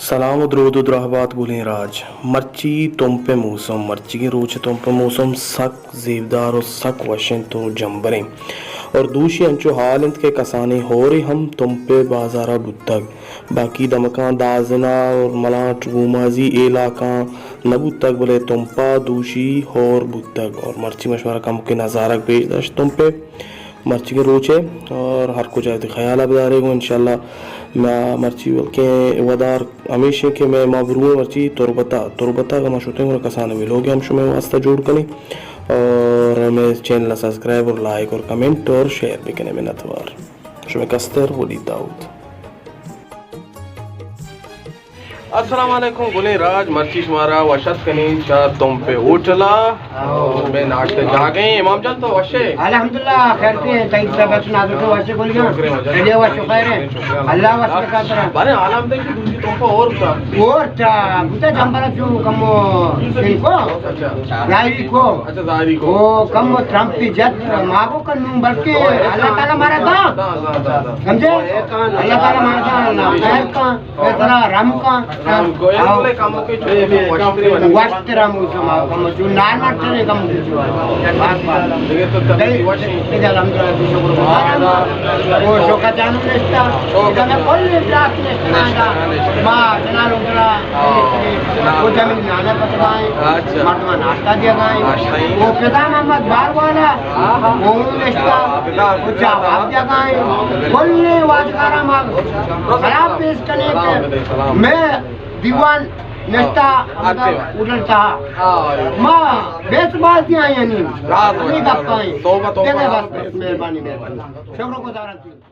سلام و درود و دراہ بات گلیں راج۔ مرچی تمپ ءِ موسم، مرچیگیں روچ ءِ تمپ ءِ موسم سک زیبدار و سک وش انت و جمبریں۔ اور دوشی انچو حال انت کہ کسانیں ہورے ہم تمپ ءِ بازار ءَ بوتگ۔ باقی دمکاں دازن ءَ اور ملانٹ گومازی اے علاقہاں نہ بوتگ، بلے تمپ ءَ دوشی ہور بوتگ۔ اور مرچی ما شمارا کمکے نظارگ پیش داشت تمپ ءِ مرچیگیں روچ ءِ، اور ہر کجا وتی خیال ءَ بدارے گوں۔ انشاءاللہ ما مرچی بلکیں ودار ہمیش انت کہ مئے ما برویں مرچی تربت ءَ، تربت ءَ اگاں ما شتیں گڑا کسانیں ولوگے ہم شمئے واسطہ جوڑ کنیں، اور مئے چینل ءَ سبسکرائب اور لائک اور کمنٹ اور شیئر بکنیں۔ منتوار۔ شمئے کستر ولید داؤد۔ السلام علیکم گلیں راج، مرچی شمارا وش اتک کنیں چہ تمپ ءِ ہوٹل ءَ۔ مئے ناشتہ جاگہ ایں۔ امام جان تو وش ئے؟ الحمدللہ، خیر سے ہیں، تئی طبیعت نازک ہے، وش گلیاں۔ شکر ہے، وش۔ چلیے، وش خیر ہے۔ اللہ وش کا ترا۔ بارے عالم دے کہ دوشی تمپ ءَ ہور بوتا۔ ہور تا، بوتا جمبر جو کمو، ان کو۔ اچھا۔ ظاہری کو۔ اچھا، ظاہری کو۔ او کمو ترمپی جت، ما کو کنوں، بلکہ اللہ تعالیٰ مارا دا۔ دا، دا، دا، دا۔ سمجھے؟ اللہ تعالیٰ مارا دا، اللہ خیر کا۔ پیسرا رم کا۔ رم کو، اے ہاں۔ بولے کم کے چھوٹے میں وشتری بنے۔ وشترا موسم آ، کم جو نارمل ترے کم جو۔ بس، بس۔ دیگه تو طبیعت وشی۔ دیگه الحمدللہ، شکر گزار۔ ہاں۔ او شوکا جانو نشتا۔ شوکا۔ اذا میں کل برات نشتا۔ نشتا، نشتا۔ ما جنال اندرا۔ ہاں۔ او زمین نانا پتگائیں۔ اچھا۔ مردمان ناشتہ دیا گائیں۔ ناشتہ ہی۔ او پدا محمد بار والا۔ ہاں، ہاں۔ او نشتا۔ ہاں، پدا، او پدا۔ جواب دیا گائیں۔ ہاں، بالکل۔ کل واجگارا ما خراب پیش کنے کہ میں دیوان نشتا، ہاں، اچھا۔ اڈلتا۔ ہاں۔ ما بیس باز دیا یعنی۔ راز، ہمیں راز۔ گپائیں۔ توبہ، توبہ۔ دیکھے بس، بس، مہربانی، مہربانی۔ شکر گزار ہوں۔